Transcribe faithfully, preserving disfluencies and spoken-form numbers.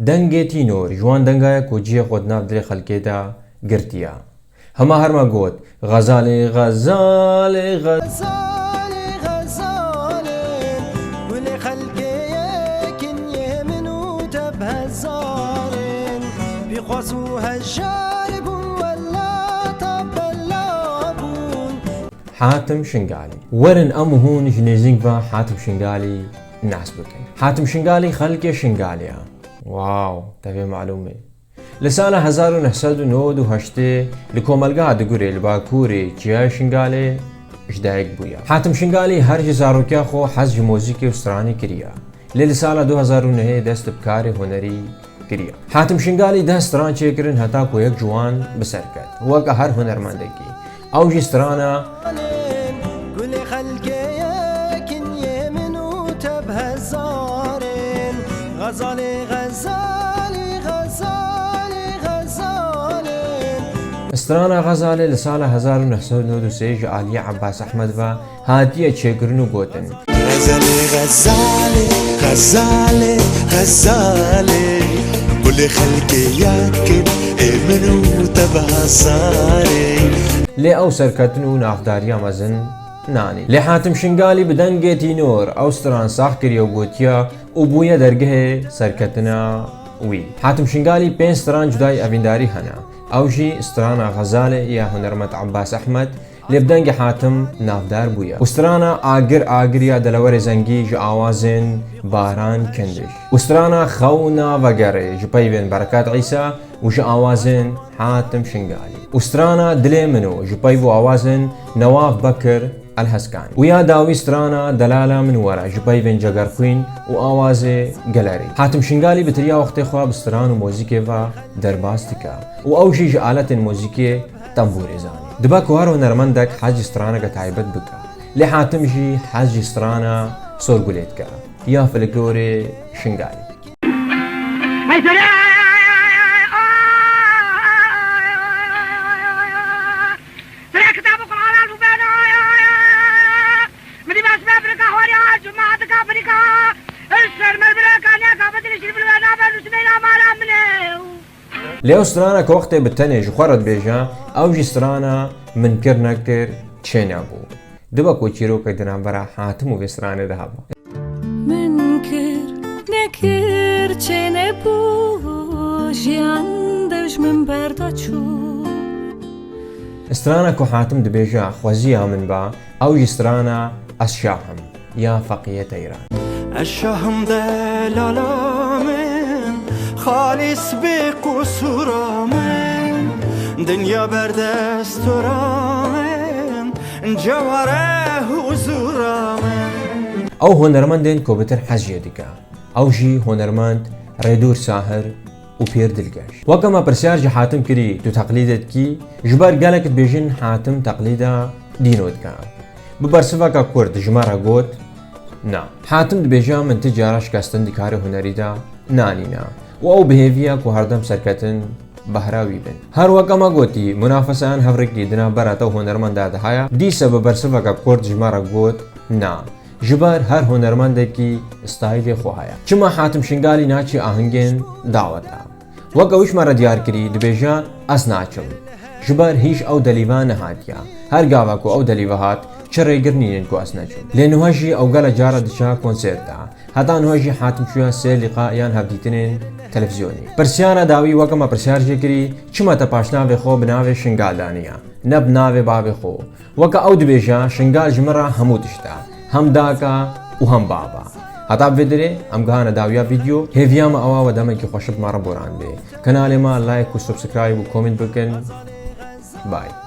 Dengê tînor, ji wan denga ye ku cihê xwe di nav dilê xelkê de girtiye. Hema her me got, Xezalê, Xezalê, Xezalê. Xezalê, Xezalê, gulê xelkê yekin yê min û te bi hezarên. Pîxwas û hejar bûn, wella te bela bûn. Hatim Şingalî. Werin em û hûn ji nêzîk ve Hatim Şingalî nas bikin. Hatim Şingalî xelkê Şingalê ye. Wow, tevê malûm e. Li sala hezar û neh sed û nod û heştê li komelgeha Digurê li bakurê çiyayê Şingalê ji dayik bûye. Hatim Şingalî her ji zarokiya xwe hez ji muzîkê û stranê kiriye. Lê li sala du hezar û nehê dest bi karê hunerî kiriye. Hatim Şingalî deh stran çêkirin heta ku yek ji wan bi ser ket. Weke her hunermendekî, ew jî strana. Gulê xelkê yekin yê min û te bi hezarên. Xezalê, Xezalê, Xezalê, Xezalê. Strana Xezalê li sala hezar û neh sed û nod û sê ji aliyê Ebbas Ehmed ve hatiye çêkirin û gotin. Xezalê, Xezalê, Xezalê, Xezalê, Gulê xelkê yekin ê min û te bi hezarê. Lê ew serketin û navdariya mezin nanî. Lê Hatim Şingalî bi dengê tînor ew stran sax kiriye û gotiya û bûye dergehê serketina wî. Hatim Şingalî pênc stran cudayî evîndarî hene. Ew jî strana Xezalê ya hunermend Ebbas Ehmed, lê bi dengê Hatim navdar bûye. Û strana Agir Agir ya Delewerê Zengî ji awazên Baran Kindiş. Û strana Xewna Vegerê ji peyvên Berekat Îsa û ji awazên Hatim Şingalî. Û strana Dilê Min û ji peyv û awazên Newaf Bekir Elheskanî. Û ya dawî strana Delala Min Were ji peyvên Cegerxwîn û awazê Gelerî. Hatim Şingalî bi tiriya wextê xwe bi stran û muzîkê ve derbas dike. Û ew jî ji aletên muzîkê tembûrê zanî. Dibe ku her hunermendek hez ji straneke taybet bike. Lê Hatim jî hez ji strana Sorgulê dike, ya folklorê Şingalî. Lê ew strana ku wextê bi tenê ji xwe re dibêje, ew jî strana Min kir nekir çênebû. Dibe ku çîrokek di navbera Hatim û vê stranê de hebe. Min kir, nekir çênebû, jiyan dev ji min berda çû. Strana ku Hatim dibêje xweziya min ba, ew jî strana Ez Şah im ya Feqiyê Teyran. Ez şah im delala min, xalîs bê qusûra min, dinya ber destora min, ceware huzûra min. Ew hunermendên ku bitir hez jê dike. Ew jî hunermend Rêdûr Sahir û Pîr Dilgeş. Weke me pirsyar ji Hatim kirî, tu teqlîdê dikî? Ji ber gelek dibêjin Hatim teqlîda dîno dike. Bi bersiveke kurt ji me re got, na. Hatim dibêje min ti cara şikestin di karê hunerî de nanîne û ew bi hêvî ye ku herdem serketin behra wî bin. Her weke me gotî, munafeseyan hevrikî di navbera te û hunermenda de heye, dîse bi bersiveke kurt ji me re got, na. Ji ber her hunermendekî stayîlê xwe heye. Çima Hatim Şingalî naçî ahingên daweta? Weke wî ji me re diyar kirî, dibêje, ez naçim. Ji ber hîç ew delîva nehatiye. Her gava ku ew delîva hat, çi rêgir nînin ku ez neçim. Lê niha jî ew gele cara diçe konserta. Heta niha jî Hatim çûye sê lîqa yan hevdîtinên televîzyonî. Pirsyara dawî weke me pirsyar jê kirî, çima te paşnavê xwe bi navê Şingal daniye, ne bi navê bavê xwe? Weke ew dibêje, Şingal ji min re hemû tişt e. Hem daka û hem baba. Heta bi vê derê em gihane dawiya vîdeo. Hêviya me ew e we demekî xweş bi me re boran bê. Kanalê me like û subscribe û comment bikin. Bye.